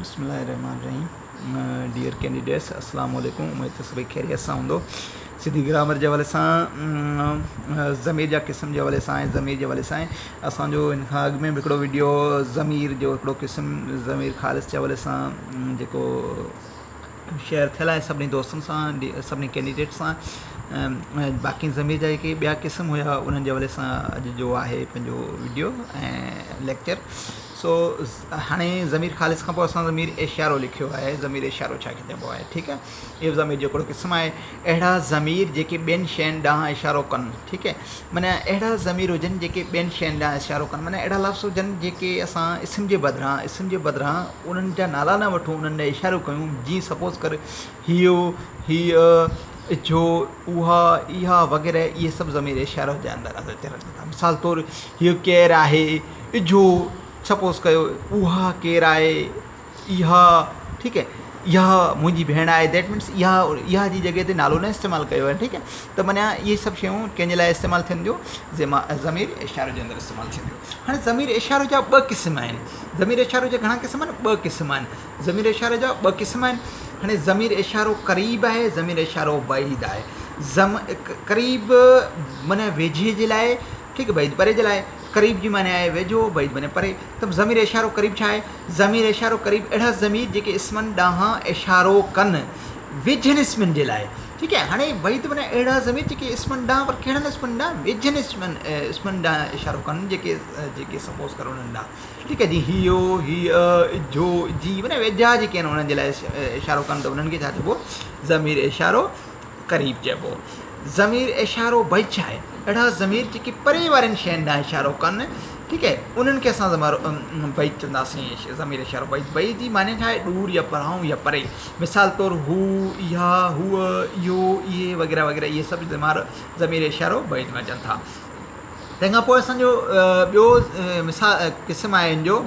بسم الله الرحمن الرحيم ڊيئر ڪينڊيڊيٽس السلام عليڪم اميد ته سڀئي خيريت سان هوندو سنڌي گرامر جي حوالي سان ضمير جا قسم جي حوالي سان ۽ ضمير جي حوالي سان اسانجو ان کان اڳ ۾ به هڪڙو ويڊيو ضمير جو هڪڙو قسم ضمير خالص جي حوالي سان جيڪو شيئر ٿيل آهي سڀني دوستن سان سڀني ڪينڊيڊيٽ سان ۽ باقي ضمير جا جيڪي ٻيا قسم هيا انهن جي حوالي سان اڄ جو آهي پنهنجو ويڊيو ۽ ليڪچر سو هاڻي ضمير خالص کان پوء اسان ضمير اشارو لکيو آهي ضمير اشارو ڇا کي چئبو آهي ٺيڪ آهي اهو ضمير جو هڪڙو قسم آهي اهڙا ضمير جيڪي ٻين شين ڏانهن اشارو ڪن ٺيڪ آهي معنيٰ اهڙا ضمير هجن جيڪي ٻين شين ڏانهن اشارو ڪن معنيٰ اهڙا لفظ هجن جيڪي اسان اسم جي بدران اسم جي بدران انهن جا نالا نه وٺون انهن ڏي اشارو ڪيون جيئن سپوز ڪر هيو هيء اجهو اها اها وغيره اهي سڀ ضمير اشارو جي اندر اچن ٿا مثال طور هيء ڪير آهي اجهو سپوز ڪيو اها ڪير آهي اها ٺيڪ آهي اها منهنجي ڀيڻ آهي that means اها اها جي جڳهه تي نالو نه استعمال ڪيو آهي ٺيڪ آهي ته معنيٰ اهي سڀ شيون ڪنهن جي لاء استعمال ٿين ٿيون ضمير اشارو جي اندر استعمال ٿين ٿيون هاڻي ضمير اشارو جا ٻه قسم آهن ضمير اشارو جا گهڻا قسم آهن ٻه قسم آهن ضمير اشاري جا ٻه قسم آهن هاڻي ضمير اشارو قريب آهي ضمير اشارو بعيد آهي ضم قريب معنيٰ ويجهي جي لاء ٺيڪ بعيد پري جي لاء قريب جي معنيٰ آهي ويجهو بعيد معنيٰ پري ته ضمير اشارو قريب ڇا آهي ضمير اشارو قريب اهڙا ضمير جيڪي اسمن ڏانهن اشارو ڪن ويجهن اسمن جي لاء ٺيڪ آهي هاڻي بعيد معنيٰ اهڙا ضمير جيڪي اسمن ڏانهن پر ڪهڙن اسمن ڏانهن ويجهن اسمن اسمن ڏانهن اشارو ڪن جيڪي جيڪي سپوز ڪرو انهن ڏانهن ٺيڪ آهي جي هيو، هيء، اجهو، اجهي معنيٰ ويجها جيڪي آهن انهن جي لاء اشارو ڪن ته انهن کي ڇا چئبو ضمير اشارو قريب چئبو. ضمير اشارو بعيد ڇا آهي؟ اهڙا ضمير جيڪي پري وارين شين ڏانهن اشارو ڪن ٺيڪ آهي انهن کي اسان ضمير بعيد چونداسين ضمير اشارو بعيد بعيد جي معنيٰ ڇا آهي ڏور يا پرانهون يا پري مثال طور هو، اها، هوء، اهو، اهي وغيره وغيره اهي سڀ ضمير اشارو بعيد ۾ اچن ٿا. تنهن کان پوء اسان جو ٻيو مثال قسم آهي ان جو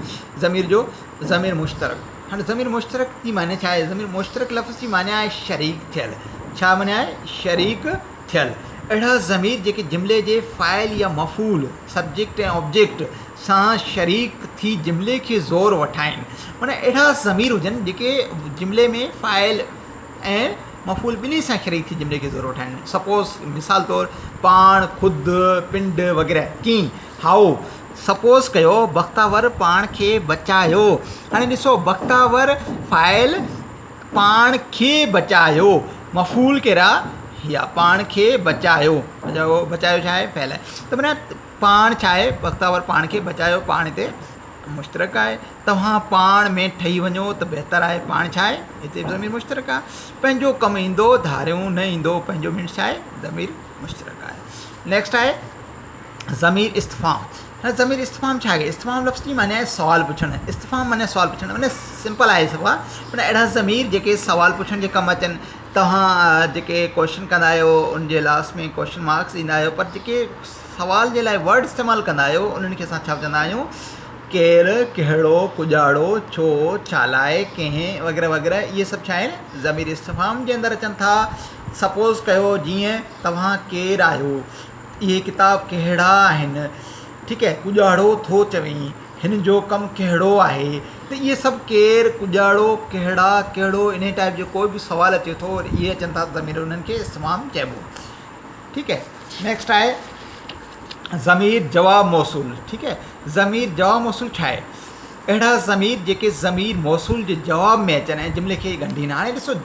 ضمير جو ضمير مشترڪ هاڻي ضمير مشترڪ جي معنيٰ ڇا آهي ضمير مشترڪ لفظ جي معنيٰ آهي شريڪ ٿيل ڇا معنيٰ آهي شريڪ ٿيل اهڙا ضمير جيڪي جملي جي فاعل يا مفعول سبجيڪٽ ۽ آبجيڪٽ سان شريڪ ٿي جملي کي زور وٺائين معنيٰ اهڙا ضمير هجن جيڪي جملي ۾ فاعل ۽ مفعول ٻنهي سان شريڪ ٿي جملي کي زور وٺائين. سپوز، مثال طور، پاڻ، خود، پنڊ وغيره. ڪين، هائو، سپوز ڪيو، بختاور پاڻ کي بچايو. هاڻي ڏسو بختاور فاعل پاڻ کي بچايو مفعول ڪير آ؟ هي آ پاڻ کي بچايو. بچايو ڇا آهي؟ فعل آهي. ته معنيٰ پاڻ ڇا آهي؟ بختاور پاڻ کي بچايو پاڻ هتي مشترڪ آهي. توهان پاڻ ۾ ٺهي وڃو ته بهتر آهي. پاڻ ڇا آهي؟ هتي به ضمير مشترڪ آهي. پنهنجو ڪم ايندو، ڌاريون نه ايندو. پنهنجو مينس ڇا آهي؟ ضمير مشترڪ آهي. نيڪسٽ آهي ضمير استفهام. هاڻي ضمير استفهام ڇا آهي؟ استفهام لفظ جي معنيٰ آهي سوال پڇڻ. استفهام معنيٰ سوال پڇڻ. معنيٰ سمپل آهي صفا. معنيٰ اهڙا ضمير جيڪي سوال پڇڻ جي ڪم اچن. توهان جيڪي ڪوئسچن ڪندا آهيو ان جي لاسٽ ۾ ڪوئسچن مارڪس ڏيندا آهيو پر جيڪي سوال جي لاء ورڊ استعمال ڪندا آهيو انهن کي اسان ڇا چوندا آهيون ڪير، ڪهڙو، ڪڄاڙو، ڇو، ڇالاء، ڪنهن وغيره وغيره اهي سڀ ڇا آهن ضمير استفهام جي اندر اچن ٿا سپوز ڪيو جيئن توهان ڪير آهيو اهي ڪتاب ڪهڙا آهن ٺيڪ آهي ڪڄاڙو ٿو چوين هن جو ڪم ڪهڙو آهي ته اهي سڀ ڪير، ڪڄاڙو، ڪهڙا، ڪهڙو انهي ٽائيپ جو ڪوئي به سوال اچي ٿو اهي اچن ٿا ضمير انهن کي استفهام چئبو ٺيڪ آهي نيڪسٽ آهي ضمير جواب موصول ٺيڪ آهي ضمير جواب موصول ڇا آهي اهڙا ضمير جيڪي ضمير موصول جي جواب ۾ اچن ۽ جملي کي ڳنڍين هاڻي ڏسو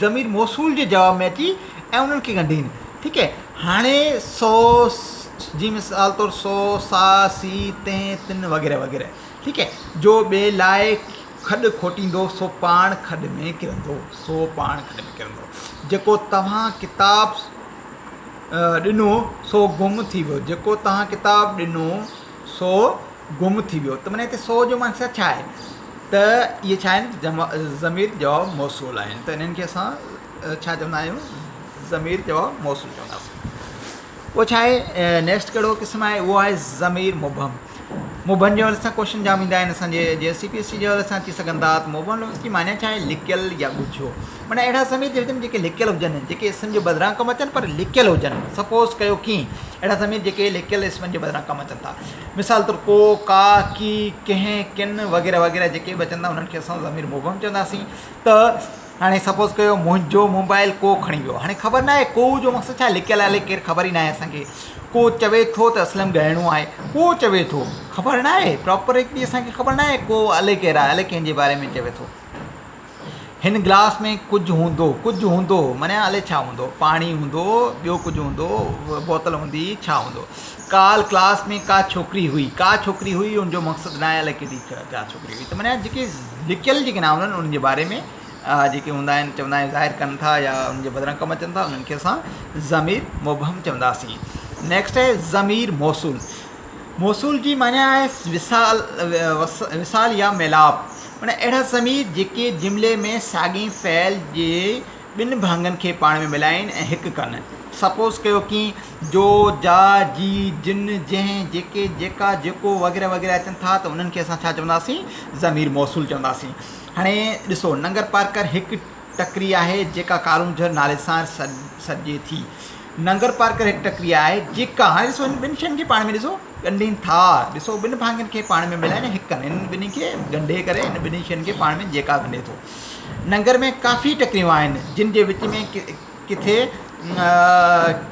ضمير موصول جي جواب ۾ اچي ۽ انهن کي ڳنڍين ٺيڪ آهي هاڻي سو جي مثال طور سو سا سي تنهن تن وغيره وغيره ٺيڪ آهي جو ٻئي لاء کڏ کوٽيندو سو پاڻ کڏ ۾ ڪرندو سو پاڻ کڏ ۾ ڪرندو جيڪو توهان ڪتاب ڏنو سو گم ٿي ويو جيڪو توهان ڪتاب ڏنو سو گم ٿي ويو ته معنيٰ هتي سو جو مقصد ڇا آهي ته اهي ڇا آهن ضمير جواب موصول آهن ته انهن کي اسان ڇا چوندا آهيون ضمير جواب موصول چونداسين پوء ڇا آهي نيڪسٽ ڪهڙو قسم آهي اهو آهي ضمير مبهم. مبهم جي حوالي سان ڪوشچن جام ايندا آهن اسان جي G S C P S C جي حوالي سان اچي سگهن ٿا ته مبهم لفظ جي معنيٰ ڇا آهي لڪيل يا ڳجهو معنيٰ اهڙا ضمير جي هجن جيڪي لڪيل هجن جيڪي اسم جي بدران ڪم اچن پر لڪيل هجن سپوز ڪيو ڪي اهڙا ضمير جيڪي لڪيل اسمن جي بدران ڪم اچن ٿا مثال طور ڪو ڪا ڪي ڪنهن ڪن وغيره وغيره جيڪي به اچن ٿا انهن کي اسان ضمير مبهم چونداسين ته هاڻي سپوز ڪيو منهنجو موبائل ڪو کڻي ويو هاڻي خبر ناهي ڪو جو مقصد ڇا لڪيل آهي ڪير خبر ئي ناهي اسانکي ڪو چوي ٿو ته اسلم ڳائڻو آهي ڪو چوي ٿو خبر ناهي پراپر هڪڙي اسانکي خبر ناهي ڪو الائي ڪير آهي الائي ڪنهن جي باري ۾ چوي ٿو هن گلاس ۾ ڪجهه هوندو ڪجهه هوندو معنيٰ الائي ڇا هوندو پاڻي هوندو ٻيو ڪجهه هوندو بوتل هوندي ڇا هوندو ڪال ڪلاس ۾ ڪا ڇوڪري هئي ڪا ڇوڪري هئي ان جو مقصد ناهي الائي ڪهڙي ڪا ڇوڪري هئي ته معنيٰ جيڪي لڪيل جيڪي نام هوندا آهن انهن جي باري ۾ جيڪي هوندا آهن چوندا آهن ظاهر ڪن ٿا يا انهن جي بدران ڪم اچن ٿا انهن کي اسان ضمير مبهم چونداسين نيڪسٽ آهي ضمير موصول موصول جي معنيٰ آهي وصال وصال يا ميلاپ معنيٰ اهڙا ضمير جيڪي جملي ۾ ساڳئي فعل جي ٻن ڀاڱن کي پاڻ ۾ ملائين ۽ هڪ ڪن. سپوز ڪيو ڪي جو، جا، جي، جن، جنهن، جيڪي، جيڪا، جيڪو وغيره وغيره اچن ٿا ته انهن کي اسان ڇا چونداسين؟ ضمير موصول چونداسين. هاڻي ڏسو ننگر پارڪر هڪ ٽڪري آهي جيڪا ڪارونجهر نالي سان سڏجي ٿي. ننگر پارڪر هڪ ٽڪري آهي جيڪا هاڻي ڏسو هن ٻن شين کي پاڻ ۾ ڏسو ڳنڍين ٿا ڏسو ٻن ڀاڱن کي پاڻ ۾ ملائين هڪ ڪن هن ٻنهي کي ڳنڍي ڪري هن ٻنهي شين کي پاڻ ۾ جيڪا ڳنڍي ٿو. ننگر ۾ ڪافي ٽڪريون آهن، جن جي وچ ۾ ڪٿي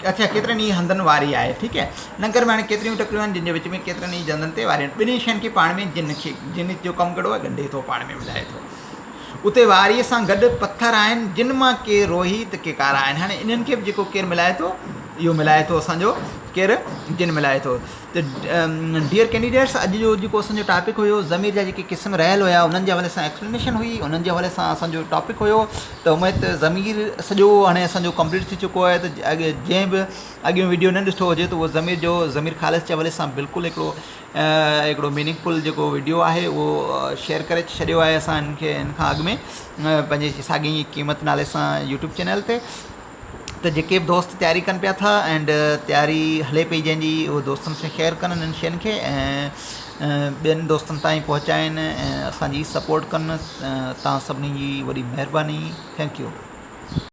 اڇا ڪيترن ئي هنڌن واري آهي ٺيڪ آهي ننگر ۾ هاڻي ڪيتريون ٽڪريون آهن جن جي وچ ۾ ڪيترن ئي هنڌن تي واري آهن ٻنهي شين کي پاڻ ۾ جن کي جن جو ڪم ڪهڙو آهي ڳنڍي ٿو پاڻ ۾ ملائي ٿو اتي واريء سان گڏ پٿر آهن جن مان ڪي روهي ته ڪي ڪارا آهن هاڻي انهن کي به جيڪو ڪير ملائي ٿو اهو ملائي ٿو اسانجو ڪير جن ملائي ٿو ته ڊيئر ڪينڊيڊيٽس اڄ جو جيڪو اسان جو ٽاپڪ هيو ضمير جا جيڪي قسم رهيل هيا انهن جي حوالي سان ايڪسپلينيشن هئي انهن جي حوالي سان اسان جو ٽاپڪ هيو ته اميد ته ضمير سڄو هاڻي اسان جو ڪمپليٽ ٿي چڪو آهي ته اڳ جنهن به اڳيون ويڊيو نه ڏٺو هجي ته اهو ضمير جو ضمير خالص جي حوالي سان بلڪل هڪڙو هڪڙو ميننگ فل جيڪو ويڊيو آهي اهو شيئر ڪري ڇڏيو آهي اسان هن کي هن کان اڳ ۾ پنهنجي ساڳي قيمت نالي سان يوٽيوب چينل تي ته جيڪي به دوست تياري ڪن پيا ٿا اينڊ تياري هلي پئي جنهن جي اهو دوستن سان شيئر ڪن انهن شين کي ۽ ٻين دوستن تائين پهچائين ۽ اسان جي سپورٽ ڪن توهان سڀني جي وڏي مهرباني thank you.